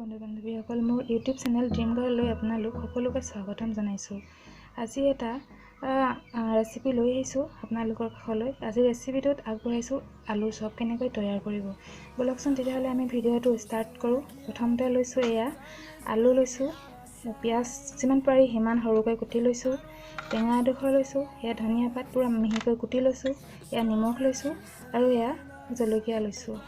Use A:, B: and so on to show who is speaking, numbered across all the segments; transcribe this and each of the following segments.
A: বন্ধু বান্ধৱীসকল, মোৰ YouTube channel dream গাৰ্ললৈ আপোনালোক সকলোকে স্বাগতম জনাইছোঁ। আজি এটা ৰেচিপি লৈ আহিছোঁ আপোনালোকৰ কাষলৈ। আজি ৰেচিপিটোত আগবঢ়াইছোঁ আলুৰ চপ কেনেকৈ তৈয়াৰ কৰিব। ব'লকচোন তেতিয়াহ'লে আমি ভিডিঅ'টো ষ্টাৰ্ট কৰোঁ। প্ৰথমতে লৈছোঁ এয়া আলু লৈছোঁ, পিঁয়াজ যিমান পাৰি সিমান সৰুকৈ কুটি লৈছোঁ, টেঙা এডোখৰ লৈছোঁ, এয়া ধনিয়া পাত পূৰা মিহিকৈ কুটি লৈছোঁ, এয়া নিমখ লৈছোঁ আৰু এয়া জলকীয়া লৈছোঁ।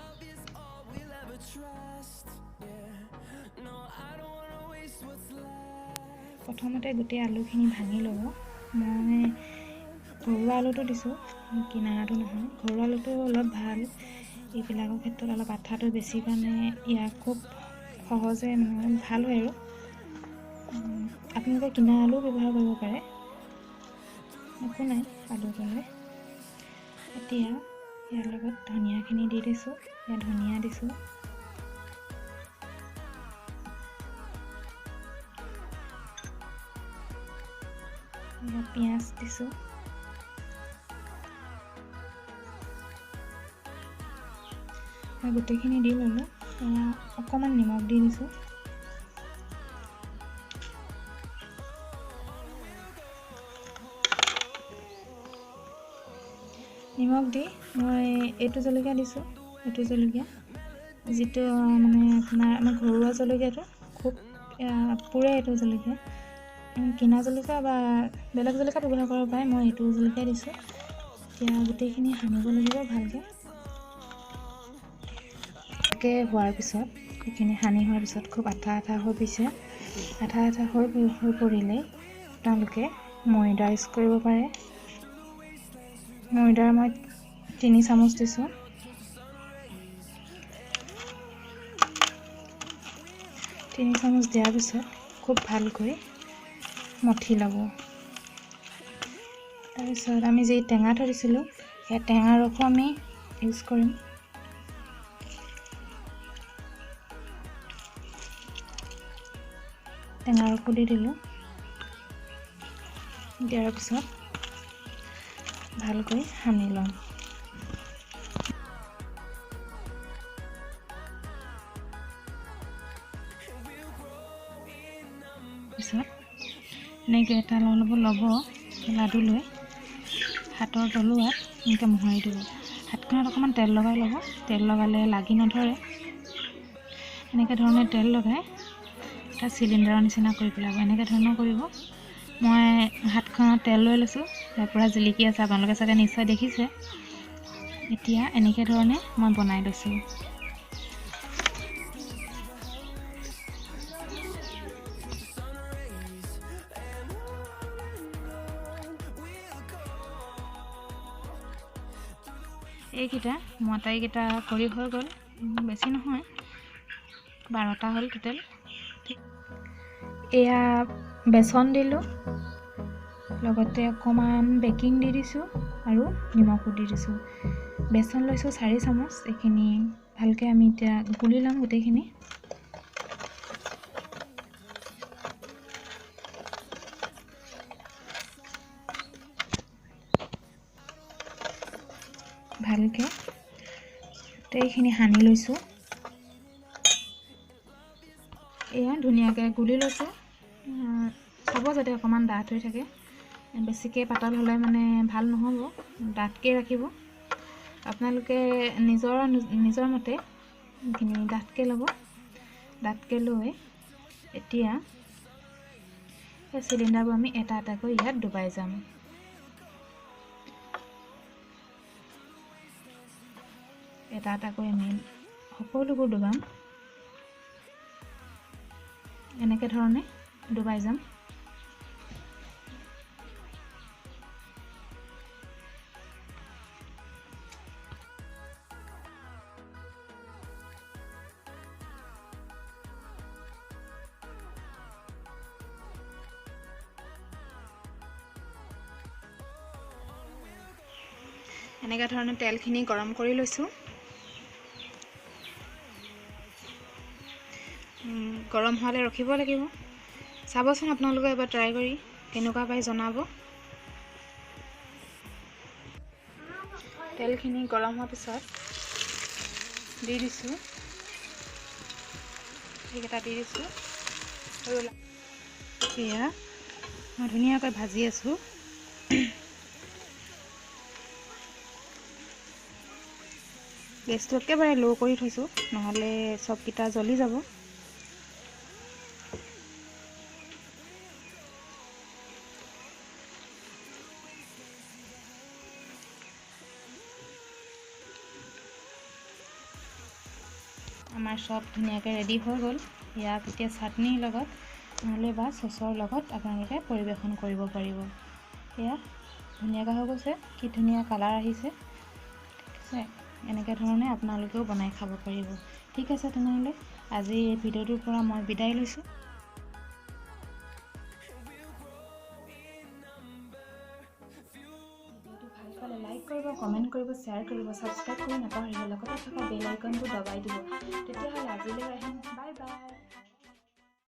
A: প্ৰথমতে গোটেই আলুখিনি ভাঙি ল'ব। মই ঘৰুৱা আলুটো দিছোঁ, কিনাটো নহয়। ঘৰুৱা আলুটো অলপ ভাল, এইবিলাকৰ ক্ষেত্ৰত অলপ আঠাটো বেছি কাৰণে ইয়াক খুব সহজে মানে ভাল হয়। আৰু আপোনালোকে কিনা আলুও ব্যৱহাৰ কৰিব পাৰে, একো নাই আলুটোলৈ। এতিয়া ইয়াৰ লগত ধনিয়াখিনি দি দিছোঁ, ইয়াত ধনিয়া দিছোঁ, ইয়াত পিঁয়াজ দিছোঁ, গোটেইখিনি দি ল'লোঁ। অকণমান নিমখ দি দিছোঁ। নিমখ দি মই এইটো জলকীয়া দিছোঁ, এইটো জলকীয়া যিটো মানে আপোনাৰ আমাৰ ঘৰুৱা জলকীয়াটো খুব পুৰে। এইটো জলকীয়া কিনা জলকীয়া বা বেলেগ জলকীয়া ব্যৱহাৰ কৰিব পাৰে, মই এইটো জলকীয়া দিছোঁ। এতিয়া গোটেইখিনি সানিব লাগিব ভালকৈ। হোৱাৰ পিছত এইখিনি সানি হোৱাৰ পিছত খুব আঠা আঠা হৈ পৰিছে। আঠা আঠা হৈ পৰিলে আপোনালোকে ময়দা ইউজ কৰিব পাৰে। ময়দাৰ মই 3 চামুচ দিছোঁ। 3 চামুচ দিয়াৰ পিছত খুব ভালকৈ মঠি ল'ব। তাৰপিছত আমি যি টেঙা থৈ দিছিলোঁ সেই টেঙা ৰসো আমি ইউজ কৰিম। টেঙা ৰসো দি দিলোঁ। দিয়াৰ পিছত ভালকৈ সানি ল'ম। পিছত এনেকৈ এটা ল'ব লাডু লৈ হাতৰ তলুৱাত এনেকৈ মোহাৰি দিব। হাতখনত অকণমান তেল লগাই ল'ব, তেল লগালে লাগি নধৰে। এনেকৈ ধৰণে তেল লগাই এটা চিলিণ্ডাৰৰ নিচিনা কৰি পেলাব, এনেকৈ ধৰণৰ কৰিব। মই হাতখনত তেল লৈ লৈছোঁ, ইয়াৰ পৰা জিলিকি আছে, আপোনালোকে চাগে নিশ্চয় দেখিছে। এতিয়া এনেকৈ ধৰণে মই বনাই লৈছোঁ। এইকেইটা মই আটাইকেইটা কৰি হৈ গ'ল, বেছি নহয়, 12টা হ'ল টোটেল। এয়া বেচন দিলোঁ, লগতে অকণমান বেকিং দি দিছোঁ আৰু নিমখো দি দিছোঁ। বেচন লৈছোঁ 4 চামুচ। এইখিনি ভালকৈ আমি এতিয়া গুলি ল'ম গোটেইখিনি। ভালকৈ গোটেইখিনি সানি লৈছোঁ। এয়া ধুনীয়াকৈ গুলি লৈছোঁ। চাব যাতে অকণমান ডাঠ হৈ থাকে, বেছিকৈ পাতল হ'লে মানে ভাল নহ'ব, ডাঠকৈ ৰাখিব। আপোনালোকে নিজৰ নিজৰ মতে এইখিনি ডাঠকৈ ল'ব। ডাঠকৈ লৈ এতিয়া এই চিলিণ্ডাৰবোৰ আমি এটা এটাকৈ ইয়াত ডুবাই যাম। এটা এটাকৈ আমি সকলোবোৰ ডুবাম, এনেকৈ ধৰণে ডুবাই যাম। এনেকৈ ধৰণে তেলখিনি গৰম কৰি লৈছোঁ। গৰম হোৱালৈ ৰখিব লাগিব। চাবচোন আপোনালোকে এবাৰ ট্ৰাই কৰি কেনেকুৱা পাই জনাব। তেলখিনি গৰম হোৱাৰ পিছত দি দিছোঁ। সেইকেইটা দি দিছোঁ। আৰু এয়া মই ধুনীয়াকৈ ভাজি আছোঁ। গেছটো একেবাৰে ল' কৰি থৈছোঁ, নহ'লে চবকেইটা জ্বলি যাব। আমাৰ চব ধুনীয়াকৈ ৰেডি হৈ গ'ল। ইয়াক এতিয়া চাটনিৰ লগত নহ'লে বা চচৰ লগত আপোনালোকে পৰিৱেশন কৰিব পাৰিব। এয়া ধুনীয়াকৈ হৈ গৈছে, কি ধুনীয়া কালাৰ আহিছে। ঠিক আছে, এনেকৈ ধৰণে আপোনালোকেও বনাই খাব পাৰিব। ঠিক আছে, তেনেহ'লে আজি এই ভিডিঅ'টোৰ পৰা মই বিদায় লৈছোঁ। ভাল পালে লাইক কৰিব, কমেণ্ট কৰিব, শ্বেয়াৰ কৰিব, ছাবস্ক্ৰাইব কৰি নাপাহৰিব। লগতে থকা বেল আইকনটো দবাই দিব। তেতিয়াহ'লে আজিলৈ আহিম, বাই বাই।